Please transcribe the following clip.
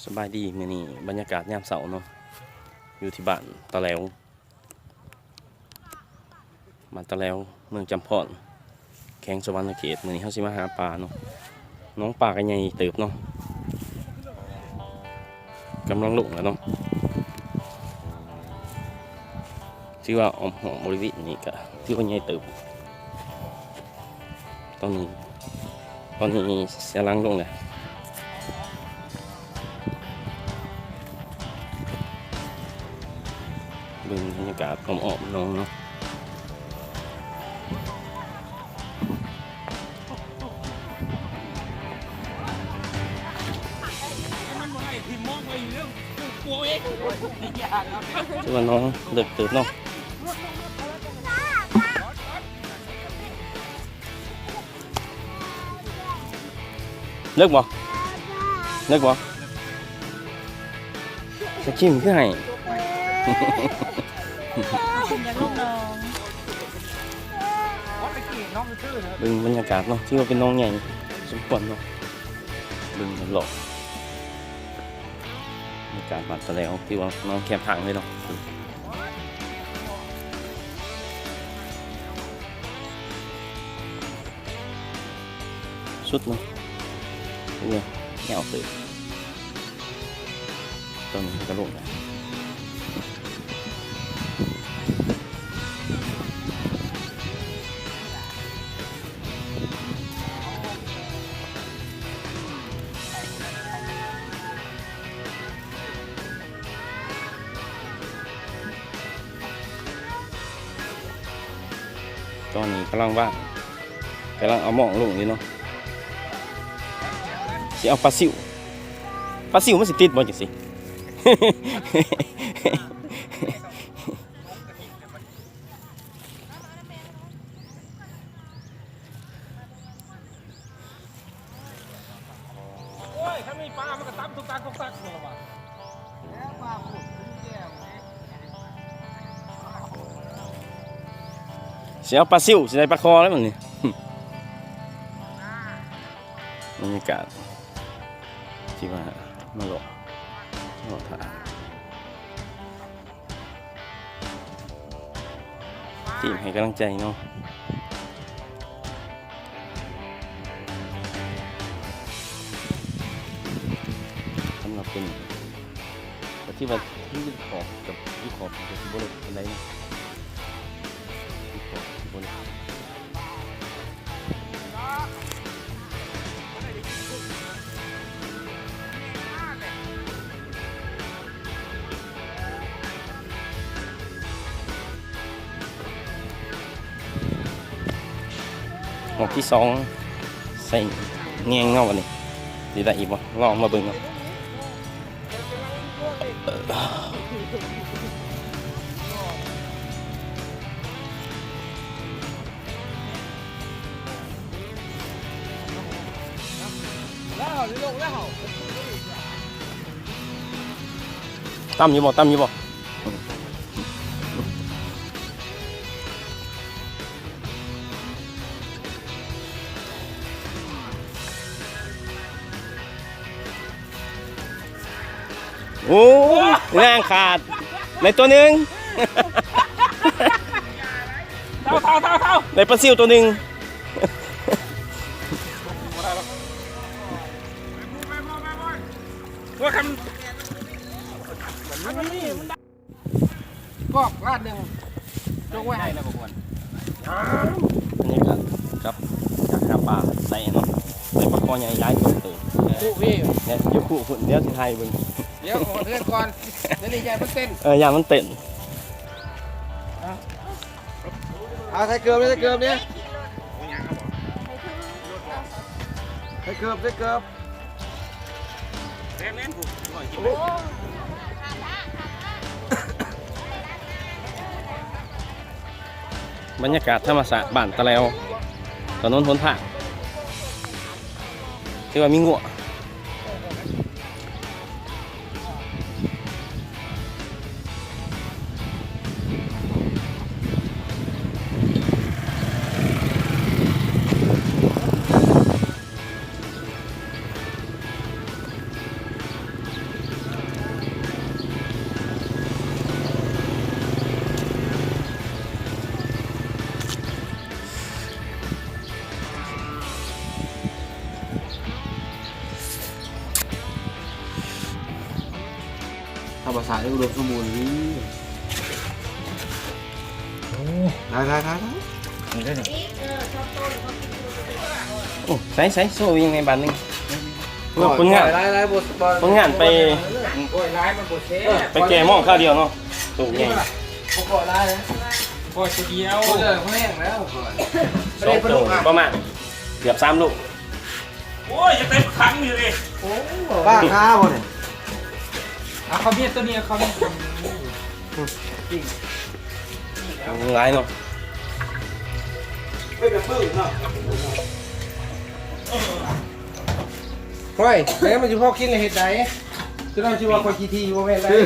ສະບາຍດີ ມື້ນີ້ບັນຍາກາດຍາມເຊົ້າເນາະ ຢູ່ທີ່ບ້ານຕະແຫຼວ ບ້ານຕະແຫຼວ ເມືອງຈຳພອນ ແຂວງສະຫວັນນະເຂດ. ມື້ນີ້ເຮົາຊິມາຫາປາເນາະ ໜອງປາກະໃຫຍ່ເຕີບເນາະ ກຳລັງລົງແລ້ວເນາະ. ຖືວ່າອ້ອມຮອບບໍລິເວນນີ້ກະຖືວ່າໃຫຍ່ເຕີບ. ຕອນນີ້ ຕອນນີ້ສຽຫຼັງລົງແລ້ວ. ເບິ່ງບັນຍາກາດອ້ອມໆໜອງເນາະ. ຖືວ່າໜອງເລິກເຕີບເນາະ. ເລິກບໍ່? ເລິກບໍ່? ສະຄິມຄືໃຫ້ ຢາກລົງໜອງ. ເບິ່ງບັນຍາກາດເນາະ ຖືວ່າເປັນໜອງໃຫຍ່ສົມຄວນເນາະ. ເບິ່ງລອບໆ ບັນຍາກາດບ້ານຕະແຫຼວ ຖືວ່າໜອງແຄມທາງເລີຍເນາະ. ສຸດເນາະ ໂອ້ຍ ຍາວເຕີບ. ຕອນນີ້ກະລົງແລ້ວ. ຕອນນີ້ກຳລັງວາງ ກຳລັງເອົາມອງລົງຢູ່ເນາະ. ຊິເອົາປາຊິວ ປາຊິວມັນຊິຕິດບໍ່ຈັ່ງຊີ້? ໂອ້ຍ ຄັນມີປາມັນກະຕຳຕຸກຕັກຕຸກຕັກແລ້ວວ່າ. ຊິເອົາປາຊິວ ຊິໄດ້ປາຄໍແລ້ວມື້ນີ້. ບັນຍາກາດທີ່ວ່າມາເລາະ ເລາະຖ້າ ທີມໃຫ້ກຳລັງໃຈເນາະ. ສຳລັບຕົວນີ້ ກະຖືວ່າຢູ່ຂອບກັບ ຢູ່ຂອບກະຊິບໍ່ເລິກປານໃດເນາະ ຢູ່ຂອບກະຊິບໍ່ເລິກ. ຮອບທີສອງ ໃສ່ແຍງເນາະ ບາດນີ້ຊິໄດ້ອີກບໍ່ ລອງມາເບິ່ງເນາະ. ຕຳຢູ່ບໍ່? ຕຳຢູ່ບໍ່? ໂອ້ ແຮງຂາດ ໄດ້ຕົວໜຶ່ງ. ເທົາ ເທົາ ເທົາ ເທົາ ໄດ້ປາຊິວຕົວໜຶ່ງ. ໂອ້ຍ ຄັນ ກອກລາດໜຶ່ງ ຈົງໄວ້ໃຫ້ແລ້ວບໍ່ຄວນ. ອັນນີ້ກະກັບຈາກຫາປາໃສ່ເນາະ ໄດ້ປາຄໍໃຫຍ່ຫຼາຍຕົວເຕີບ. ຄຸພີ້ ແມ່ນຢູ່ຄຸພຸ້ນ ດຽວຊິຖ່າຍເບິ່ງ. ດຽວອອກເຮືອນກ່ອນ ດຽວນີ້ຢ້ານມັນເຕັ້ນ. ເອີ ຢ້ານມັນເຕັ້ນ. ເອົາ ໃສ່ເກີບເລີຍ ໃສ່ເກີບເລີຍ ໃສ່ເກີບ ໃສ່ເກີບ. ບັນຍາກາດທຳມະຊາດບ້ານຕະແຫຼວ ຖະໜົນຫົນທາງ ຖືວ່າມີງົວ. ເ ທຳມະຊາດ ອຸດົມສົມບູນດີ. ໂອ້ ໄດ້ໆໆໆ ໂອ້ ໃສ່ໆ ໂຊອີກໃນບາດໜຶ່ງ. ໂອ້ຍ ຜົນງານ ຫຼາຍໆ ບໍ່ ຜົນງານໄປ ກ້ອຍຫຼາຍມັນບໍ່ແຊບ. ໄປແກ່ໝ້ອງຄາວດຽວເນາະ ໂຕໃຫຍ່ ບໍ່ກ້ອຍຫຼາຍ ກ້ອຍໂຕດຽວ ເລີກແຫ້ງແລ້ວ ສອງໂຕ ປະມານເກືອບສາມໂລ. ໂອ້ຍ ຍັງເຕັມຖັງຢູ່ນີ້. ໂອ້ ປາຄາບໍ່ນີ້? ເອົາເຂົ້າມຽດໂຕນີ້ ເອົາເຂົ້າມຽດ ຫຼາຍເນາະ ເປັນແບບປຶ້ງເນາະ. ໂອ້ຍ ແລ້ວມັນຊິພໍກິນແລ້ວເຮັດໃດ? ຈະໄດ້ຊິວ່າຂ້ອຍຂີ້ຖີ່ ບໍ່ແມ່ນໃດ. ເອີ